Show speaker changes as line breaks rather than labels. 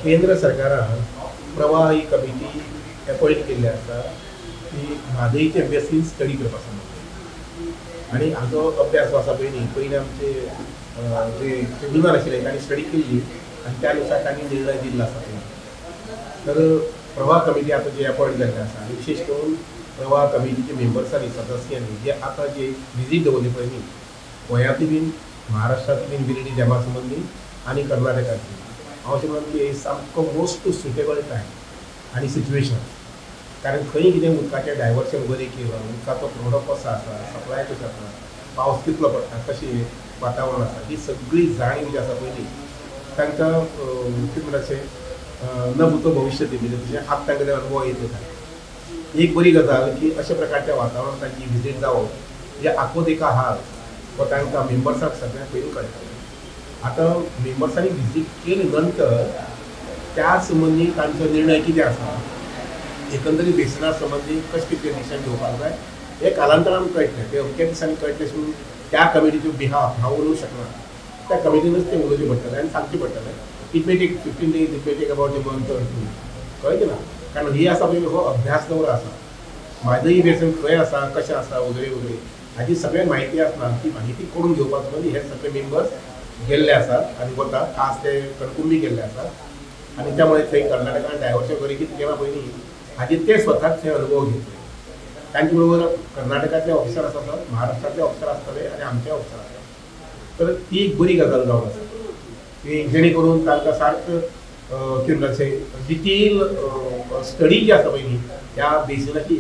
केंद्र सरकारान प्रवाह ही कमिटी अपॉयंट केल्ली आसा ती म्हादयचे बेसीन स्टडी करपा संबंदी आनी हाजो अभ्यास जो आसा पयलीं पयलीं आमचे जे ट्रिब्युनल आशिल्ले तांणी स्टडी केल्ली आनी त्या नुसार तांणी निर्णय दिल्लो आसा. तर प्रवाह कमिटी आतां जी अपॉयंट जाल्ली आसा आनी विशेष करून प्रवाह कमिटीचे मेंबर्सांनी सदस्यांनी जे आतां जे विजीट दवरली पळय न्ही गोंयांतली बीन महाराष्ट्रांतली बीन बिर्डी डॅमा संबंदी आनी कर्नाटकांतली, हांव अशें म्हणून की सामको मोस्ट सुटेबल टायम आनी सिच्युएशन, कारण खंय कितें उदकाचें डायवर्शन बरें केलां, उदकाचो पुरवठो कसो आसा, सप्लाय कसो आसा, पावस कितलो पडटा, कशें वातावरण आसा, ही सगळी जाणीव जी आसा पयली तांकां कितें म्हणटा अशें न भूतो भविश्य म्हणजे तशें आतां तांकां अनुभव येतले. एक बरी गजाल की अशा प्रकारच्या वातावरणांत तांची विजीट जावप म्हणजे आखो एका हाल हो तांकां मेंबर्सांक सगळ्यांक पयलीं कळटा. आतां मेंबर्सांनी विजीट केले नंतर त्या संबंदी तांचो निर्णय कितें आसा, एकंदरीत बेसिना संबंदी कशें कितें डिसिजन घेवपाक जाय हें कालांतरान कळटलें. तें अमक्या दिसांनी कळटलें अशें म्हणून त्या कमिटीच्यो बिहाफ हांव उलोवंक शकना, त्या कमिटीनूच तें उलोवचें पडटलें आनी सांगचें पडटलें. It may take 15 days, it may take about a month or 2, कळ्ळें ना, कारण ही आसा पळय हो अभ्यास दौरो आसा, म्हादय बेसन खंय आसा, कशें आसा वगैरे वगैरे हाजी सगळें म्हायती आसना, ती म्हायती करून घेवपा संबंदी हे सगळे मेंबर्स गेल्ले आसात आनी वता. खास ते कणकुंबी गेल्ले आसात आनी त्यामुळे थंय कर्नाटकान डायवर्शन वगैरे कितें केलां पळय न्ही हाजे ते स्वताक थंय अनुभव घेतले. तांचे बरोबर कर्नाटकांतले ऑफिसर आसात, महाराष्ट्रांतले ऑफिसर आसतले आनी आमचे ऑफिसर आसात. तर ती एक बरी गजाल जावन आसा की जेणे करून तांकां सारको कितें म्हणटा डिटेल स्टडी जी आसा पळय न्ही ह्या बेसिनाची.